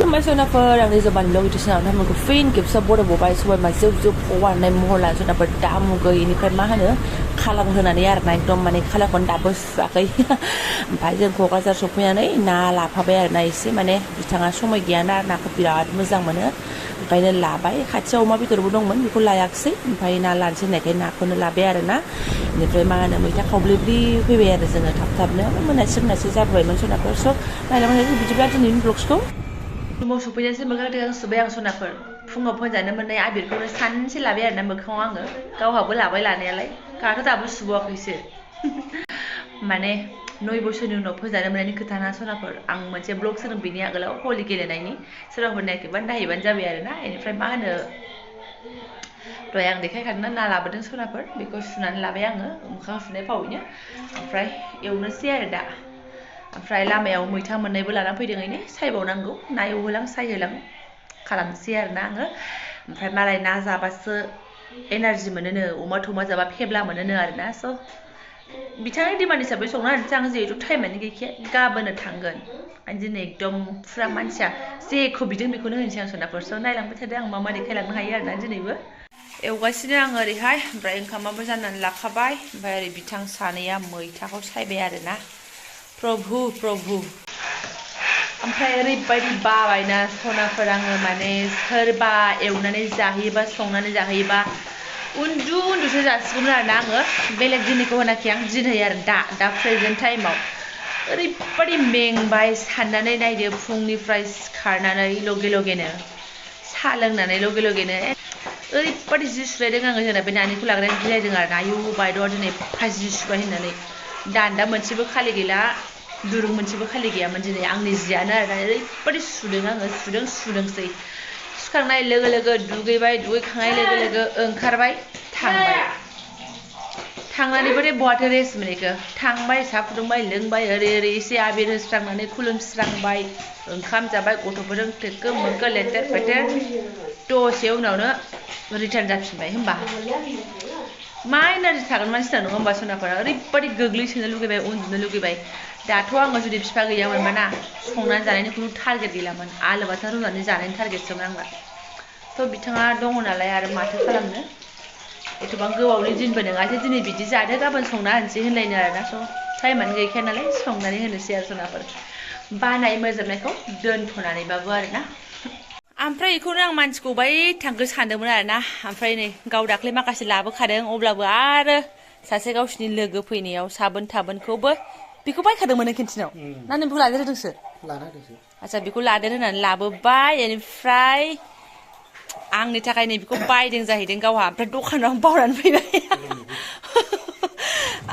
खुलुमबाय सनाफोर आंनि जबानिब्लग इउटुब चेनेलाव नोंथांमोनखौ फिन खेबसे बरायबावबाय सबायमा जोब जोब हगारनाय महर लानो सनाफोर दा मुगै इनिफ्राय मा होनो खालार होनानै आरोना एकदम माने खालारखौनो दाबो सुवाखै ओमफ्राय जों क'क्राझार सफैनानै ना लाफाबाय आरोना एसे माने बिथाङा समाय गैयाना नाखौ बिराद मोजां मोनो ओंखायनो लाबाय खाथियाव अमा बेदरबो दंमोन बेखौ लायाखिसै ओमफ्राय ना लानोसै होननायखाय नाखौनो लाबाय आरोना बेनिफ्राय मा होनो मैथा खावब्लेब्लि फैबाय आरो जोङो थाब थाबनो मोनासि जाबोबायमोन सनाफोर स' नायलांबाय बिदिब्ला दिनैनि ब्लग्सखौ रुमाव सफैनायसै मोखां थोखां सुबाय आं सनाफोर फुङाव फोनजानो मोननाय आबिरखौनो सानसे लाबाय आरोना मोखाङाव आङो गावहाबो लाबाय लानायालाय गाहाथ' दाबो सुबावाखैसो माने 9 बोसोरनि उनाव फोनजानो मोननायनि खोथाना सनाफोर आं मोनसे ब्लग सोदों बेनि आगोलाव हलि गेलेनायनि सोरबाफोर नायाखैबा नायहैबानो जाबाय आरोना बेनिफ्राय मा होनो दहाय आं देखायखादोंना ना लाबोदों सनाफोर बेखौ सुनानै लाबाय आङो मोखां सुनाय फावैनो ओमफ्राय एवनोसै आरो दा ओमफ्राय लामायाव मैथा मोननायबो लाना फैदों इनि सायबावनांगौ ना एवहोलां सायहोलां खालामसै आरोना आङो ओमफ्राय मालाय ना जाबासो एनार्जि मोनोनो अमा थमा जाबा फेब्ला मोनोनो आरोना स' बिथांनि डिमान्ड हिसाबै संना होनोसै आं जिहेथु टाइमानो गैखाया गाबोननो थांगोन आरो दिनै एकदम फुरा मानसिया जेखौ बिदों बेखौनो होनोसै आं सनाफोर स' नायलांबाय थादों आं मा मा देखायलांनो हायो आरोना दिनैबो एवगासिनो आं ओरैहाय ओमफ्राय ओंखामाबो जाननानै लाखाबाय ओमफ्राय ओरै बिथां सानैया मैथाखौ सायबाय आरोना प्रभु ओमफ्राय ओरैबायदि बाबायना सनाफोर आङो माने सोरबा एवनानै जाहैयोबा संनानै जाहैयोबा उन्दुसो जासिगौमोन आरोना आङो बेलेग दिननिखौ होनाखै आं दिनै आरो दा प्रेजेन्ट टाइमाव ओरैबायदि मेंबाय साननानै नायदो फुंनिफ्राय सिखारनानै लगे लगेनो साहा लोंनानै लगे लगेनो ओरैबायदि जि सुलायदों आङो जोंना बे नानिखौ लाग्राया गिलायदों आरो आयु बायद'आ दिनै एफा जि सुबाय होननानै दान्दा मोनसेबो खालि गैला दुरुं मोनसेबो खालि गैयामोन दिनै आंनि जियानो आरोना ओरैबायदि सुदों आङो सुदोंसै सुखांनाय लोगो लोगो दुगैबाय दुगैखांनाय लोगो लोगो ओंखारबाय थांनानैबो बहाथो रेस्ट मोनैखो थांबाय साहा फुदुंबाय लोंबाय ओरै एसे आबिर होस्रांनानै खुलुमस्रांबाय ओंखाम जाबाय गथ'फोरजों थेक्को मोक्को लेथेर फेथेर दसे उनावनो रिटार्न जाफिनबाय होमबा मा एनार्जि थागोन मानसिना नङा होमबा सनाफोरा ओरैबायदि गोग्लैसोनो लुगैबाय उन्दुनो लुगैबाय दाथ' आङो जुदि बिफा गैयामोनबा ना संनानै जानायनि खुनु टारगेट गैलामोन आलु बाथोन रुनानै जानायनि टारगेटसोमोन आंना थ' बिथाङा दङ नालाय आरो माथो खालामनो एथ'बां गोबावनि दिनबो नङासै दिनै बिदि जादो गाबोन संना होनोसै होनलायनो आरोना स' टाइमानो गैखाया नालाय संनानै होनोसै आरो सनाफोर बानाय मोजोबनायखौ दोनथ'नानैबाबो आरोना ओमफ्राय बेखौनो आं मानसिखौ बाय थांखो सानदोंमोन आरोना ओमफ्राय नै गाव दाख्लै माखासे लाबोखादों अब्लाबो आरो सासे गावसिनि लोगो फैनायाव साबोन थाबोनखौबो बेखौ बायखादोंमोन नों केन्टिनाव ना नों बेखौ लादेर होदोंसो आচ্ছা बेखौ लादेर होनानै लाबोबाय बेनिफ्राय आंनि थाखाय नै बेखौ बायदों जाहैदों गावहा ओमफ्राय दखानाव बावनानै फैबाय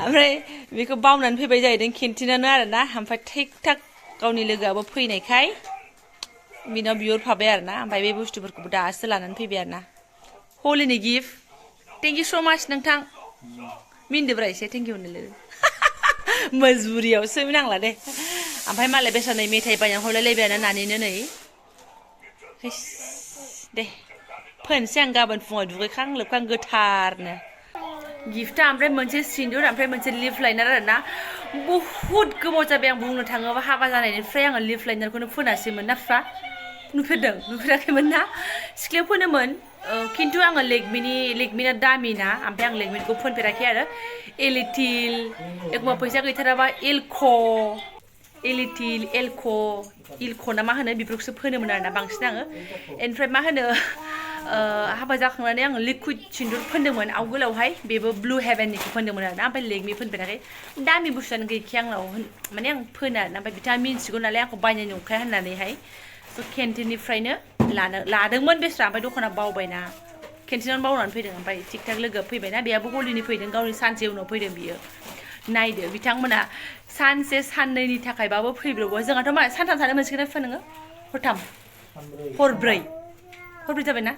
ओमफ्राय बेखौ बावनानै फैबाय जाहैदों केन्टिनानो आरोना ओमफ्राय थिक थाक गावनि लोगोआबो फैनायखाय बिनाव बिहरफाबाय आरोना ओमफ्राय बे बुस्थुफोरखौबो दासो लानानै फैबाय आरोना हलिनि गिफ्ट थेंक इउ स' माच नोंथां मिनदोब्रा एसे थेंक इउ होननो मजबुरियावसो नांला दे ओमफ्राय मालाय बेसाद नै मेथाइ बायनानै हरलायलायबायानो नानिनो नै दे फोनसै आं गाबोन फुङाव दुगैखां लोबखां गोथारनो गिफ्टआ ओमफ्राय मोनसे सिन्दुर ओमफ्राय मोनसे लिप लाइनार आरोना बहुद गोबाव जाबाय आं बुंनो थाङोबा हाबा जानायनिफ्राय आङो लिप लाइनारखौनो फोनासैमोन ना फिफा नुफेराखैमोन ना सिख्लायाव फोनोमोन खिन्थु आङो लेकमिना दामि ना ओमफ्राय आं लेकमिखौ फोनफेराखै आरो एलिटिल एखमबा फैसा गैथाराबा इलख' ना मा होनो बेफोरखौसो फोनोमोन आरोना बांसिन आङो ओमफ्राय मा होनो हाबा जाखांनानै आङो लिकुइड सिन्दुर फोनदोंमोन आवगोलावहाय बेबो ब्लु हेभेननिखौ फोनदोंमोन आरोना ओमफ्य लेकमि फोनफेराखै दामि बुस्थुआनो गैखाया आंनाव माने आं फोनो आरोना ओमफ्राय बिथाङा मिन्थिगौ नालाय आंखौ बायनाय नंखाया होननानैहाय स' केन्टिननिफ्रायनो लादोंमोन बेस्रा ओमफ्राय दखानाव बावबायना केन्टिनावनो बावनानै फैदों ओमफ्राय थिक थाक लोगो फैबायना बेयाबो हलिनि फैदों गावनि सानसे उनाव फैदों बियो नायदो बिथांमोना सानसे साननैनि थाखायबाबो फैब्रबो जोंहाथ' मा सानथाम थानो मोनसिगोन ना फिफा नोङो हरब्रै जाबाय ना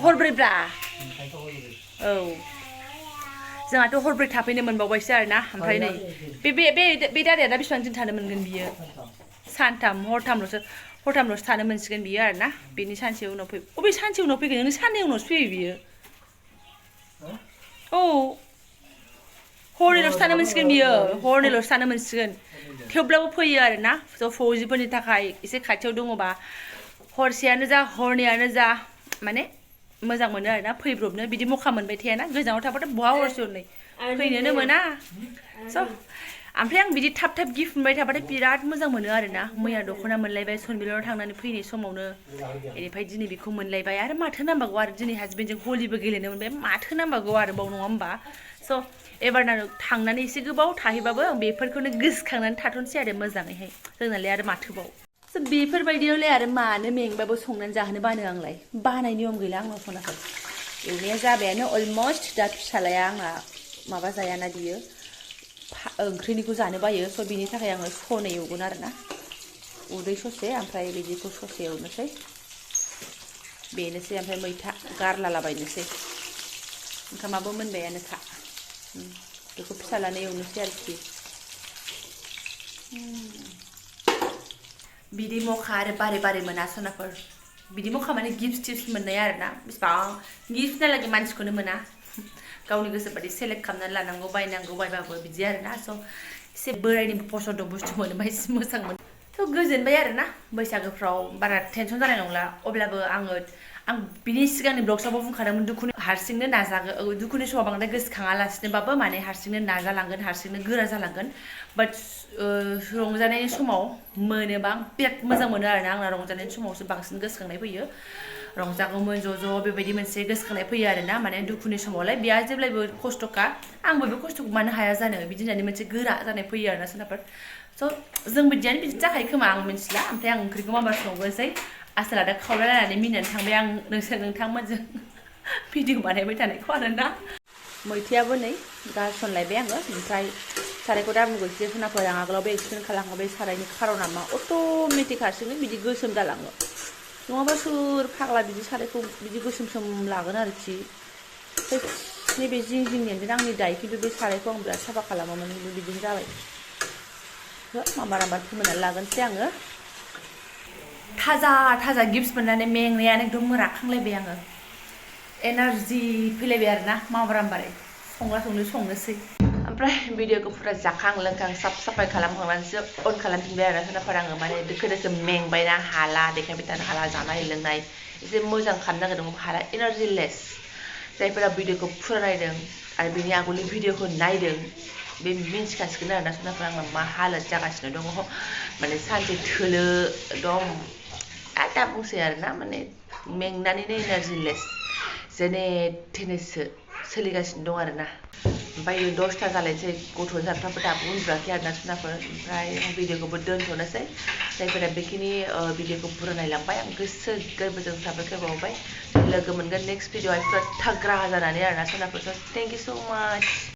हरब्रैब्रा औ जोंहाथ' हरब्रै थाफैनो मोनबावबायसो आरोना ओमफ्राय नै बे दादाया दा बेसेबां दिन थानो मोनगोन बियो सानथाम हरथामल'सो थानो मोनसिगोन बियो आरोना बेनि सानसे उनाव फै सानसे उनाव फैगोन नों साननै उनावसो फैयो बियो Oh, हरनैल'सो थानो मोनसिगोन बियो हरनैल'सो थानो मोनसिगोन थेवब्लाबो फैयो आरोना स' फौजिफोरनि थाखाय एसे खाथियाव दङबा हरसेयानो जा हरनैयानो जा माने मोजां मोनो आरोना फैब्रबनो बिदि मखा मोनबाय थायाना गोजानाव थाबाथ' बहा हरसे हरनै फैनोनो मोना स' ओमफ्राय आं बिदि थाब थाब गिफ्ट मोनबाय थाबाथाय बिराद मोजां मोनो आरोना मैया दख'ना मोनलायबाय सनबिलाव थांनानै फैनाय समावनो बेनिफ्राय दिनै बेखौ मोनलायबाय आरो माथो नांबावगौ आरो दिनै हासबेन्डजों हलिबो गेलेनो मोनबाय माथो नांबावगौ आरोबाव नङा होमबा स' एबारना थांनानै एसे गोबाव थाहैबाबो बेफोरखौनो गोसोखांनानै थाथ'नोसै आरो मोजाङैहाय जोंनालाय आरो माथोबाव स' बेफोरबायदियावलाय आरो मानो मेंबाबो संनानै जाहोनो बानो आंलाय बानाय नियम गैला आंनाव सनाखौ एवनाया जाबायानो अलमस्ट दा फिसालाया आंना माबा जायाना बियो ओंख्रिनिखौ जानो बायो स' बिनि थाखाय आङो सनै एवगोन आरोना उदै ससे ओमफ्राय बिदिखौ ससे एवनोसै बेनोसै ओमफ्राय मैथा गारलालाबायनोसै ओंखामाबो मोनबायानोखा बेखौ फिसालानो एवनोसै आरोखि बिदि मखा आरो बारे बारे मोना सनाफोर बिदि मखा माने गिफ्ट टिप्स मोननाय आरोना बेसेबां गिफ्ट नालागै मानसिखौनो मोना गावनि गोसो बादि सेलेक्ट खालामनानै लानांगौ बायनांगौ बायबाबो बिदि आरोना स' एसे बोरायनि पसन्द बुस्थु मोनोबा एसे मोजां मोनो थ' गोजोनबाय आरोना बैसागोफ्राव बारा टेनसन जानाय नंला अब्लाबो आं बिनि सिगांनि ब्लग्सआवबो बुंखादोंमोन दुखुनि हारसिंनो नाजागोन दुखुनि समाव बांद्राय गोसोखाङालासिनोबाबो माने हारसिंनो नाजालांगोन हारसिंनो गोरा जालांगोन बाट रंजानायनि समाव मोनोबा बिराद मोजां मोनो आरोना आंना रंजानायनि समावसो बांसिन गोसोखांनाय फैयो रंजागौमोन ज' बेबायदि मोनसे गोसोखांनाय फैयो आरोना माने दुखुनि समावलाय बेहा जेब्लायबो खस्थ'खा आंबो बे खस्थ'खौ मानो हाया जानो बिदि होननानै मोनसे गोरा जानाय फैयो आरोना सोरनाफोर स' जों बिदियानो बिदि जाखायो खोमा आं मिथिला ओमफ्राय आं ओंख्रिखौ माबा संनोसै आसोला दा खावलायलायनानै मिनिनानै थांबाय आं नोंथांमोनजों भिडिअ बानायबाय थानायखौ आरोना मैथायाबो नै गारसनलायबाय आङो ओमफ्राय सारायखौ दाबुंखौ एसे खनाफोर आं आगोलावबो एक्सप्लेन खालामखाबाय सारायनि खार'ना मा अट'मेटिक हारसिंनो बिदि गोसोम जालाङो नङाबा सोर फाग्ला बिदि सारायखौ बिदि गोसोम सोम लागोन आरोखि नैबे जिंनियानो आंनि दाय खिन्थु बे सारायखौ आं बिराद साफा खालामोमोन बिदिनो जाबाय माबार फोमोननानै लागोनसै आङो थाजा गिफ्ट मोननानै मेंनायानो एकदम राखांलायबाय आङो एनार्जि फैलायबाय आरोना माबारामबारै संनोसै ओमफ्राय भिडिअखौ फुरा जाखां लोंखां साफाय खालामखांनानैसो अन खालामफिनबाय आरो सोरनाफोर आङो माने दोखो मेंबायना हाला देखायबाय थानो हाला जानाय लोंनाय एसे मोजां खालामनो नागिरदों हाला एनार्जि लेस जायफोरा भिडिअखौ फुरा नायदों आरो बिनि आगोलनि भिडिअखौ नायदों बे मिन्थिखासिगोन आरोना सोरनाफोर आंना मा हालोद जागासिनो दङ माने सानसे थोलो एकदम दा बुंसै आरोना माने मेंनानैनो एनार्जि लेस जेने थेनेसो सोलिगासिनो दं आरोना ओमफ्राय 10ता जालायसै गथ'साफ्राबो दाबो उन्दुआखै आरोना सोरनाफोर ओमफ्राय आं भिडिअखौबो दोनथ'नोसै जायफोरा बेखिनि भिडिअखौ फुरा नायलांबाय आं गोसो गोरबोजों साबायखर बावबाय लोगो मोनगोन नेक्स्ट भिडिअआव फुरा थाग्रा जानानै आरोना सोरनाफोर थेंक इउ स' माच